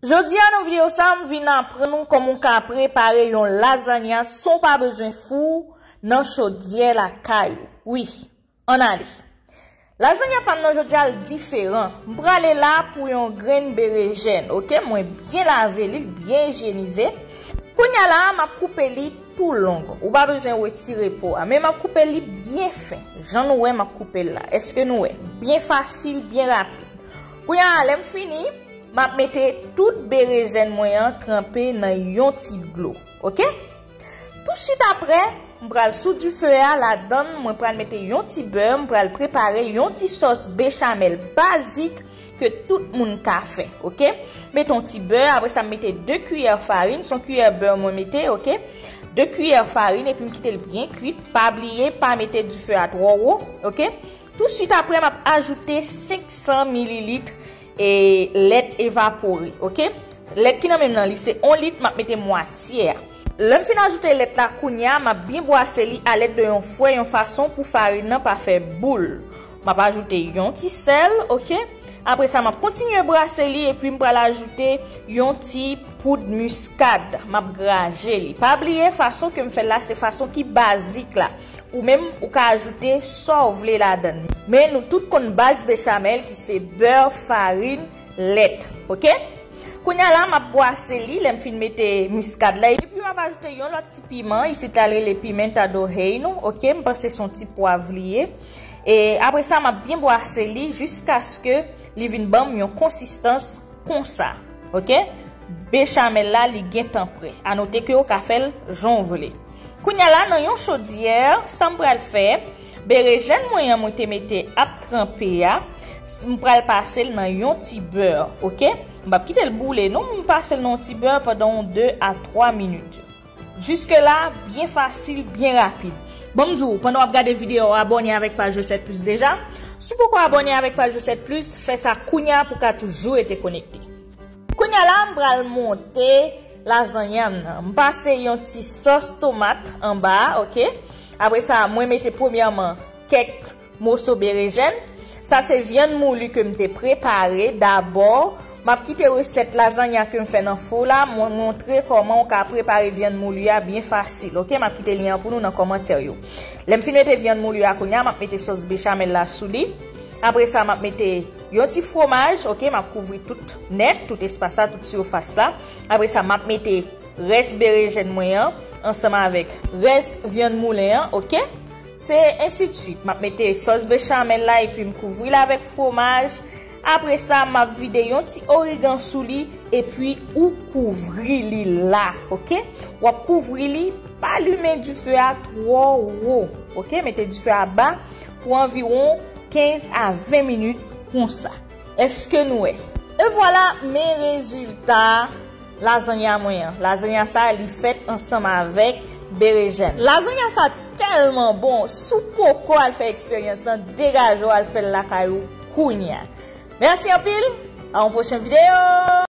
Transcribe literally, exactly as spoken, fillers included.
Jodi a nan videyo sa, m vin aprann ou kòman w ka prepare yon lazanya san w pa bezwen fou nan chodyè lakay ou. Wi, ann ale. Lazanya pa m nan jodi a l diferan. M prale la pou yon grenn berejèn, oke? Mwen byen lave li, l byen ivyenize. Kounye a la, m ap koupe li tou long. Ou pa bezwen retire po a, men m ap koupe li byen fen. Jan nou wè, m ap koupe l la. Èske nou wè? Byen fasil, byen rapid. Kounye a, lè m fini, m ap mete tout berejèn mwen an tranpe nan yon ti dlo, oke? Tousuit apre, m pral sou dife a, ladann mwen pral mete yon ti bè, m pral prepare yon ti sòs bechamèl bazik ke tout moun ka fè, oke? Mete yon ti bè, apre sa m mete de kiyè farin, se yon kiyè bè mwen mete, oke? De kiyè farin, epi m kite l byen kwit. Pa bliye, pa mete dife a twò wo, oke? Tousuit apre, m ap ajoute senk san mililit e lèt evapore, oke? Lèt ki nan men m nan, li se yon lit, m ap mete mwatye a. Lè m fin ajoute lèt la kounye a, m ap byen bwase li alèd de yon fwè, yon fason pou farin nan pa fè boul. M ap ajoute yon ti sèl, oke? Apre sa, m ap kontinye brase li, epi m pral ajoute yon ti poud miskad. M ap graje li. Pa bliye, fason ke m fè l la, se fason ki bazik la. Ou menm, ou ka ajoute sa w vle ladann. Men nou tout konn baz bechamèl ki se bè, farin, lèt. Oke? Kounye a la, m ap bwase li, lè m fin mete miskad la. Epi m ap ajoute yon lòt ti piman, isit la l rele pimenta do reino. Oke? M panse se yon ti pwav li ye. E apre sa, m ap byen bwase li jiskaske li vin ban m yon konsistans konsa. Oke? Bechamèl la, li gentan prè. Anote ke w ka fè l jan w vle. Kounye a la, nan yon chodyè, sa m pral fè, berejèn mwen an mwen te mete ap tranpe a, s- m pral pase l nan yon ti bè, oke? M p ap kite l boule, non, m pase l nan yon ti bè pandan yon de a twa minit. Jiske la, byen fasil, byen rapid. Ban m di w, pandan w ap gade videyo a, abòne avèk paj Resèt Plis deja. Si w poko abòne avèk paj Resèt Plis, fè sa kounye a pou w ka toujou rete konekte. Kounye a la, m pral monte lazanya m nan. M pase yon ti sòs tomat anba a, oke? Apre sa, mwen mete premyèman kèk moso berejèn. Sa se vyann mouli ke m te prepare dabò. M ap kite resèt lazanya ke m fè nan fou la, mwen montre kòman w ka prepare vyann mouli a byen fasil, oke? M ap kite lyen an pou nou nan kòmantè yo. Lè m fin mete vyann mouli a kounye a, m ap mete sòs bechamèl la sou li. Apre sa, m ap mete yon ti fwomaj, oke, m ap kouvri tout nèt, tout espas la, tout sifas la. Apre sa, m ap mete rès berejèn mwen an, ansanm avèk rès vyann moulen an, oke? Se ensi de swit. M ap mete sòs bechamèl la, epi m kouvri l avèk fwomaj. Apre sa, m ap vide yon ti origan sou li, epi ou kouvri li la, oke? W ap kouvri li, pa limen dife a twò wo, oke? Mete dife a ba pou anviwon kenz a ven minit konsa. Èske nou wè? E vwala, men rezilta lazanya mwen an. Lazanya sa, li fèt ansanm avèk berejèn. Lazanya sa tèlman bon, si w poko al fè eksperyans lan, degaje w al fè l lakay ou kounye a. Mèsi anpil, a yon pwochen videyo!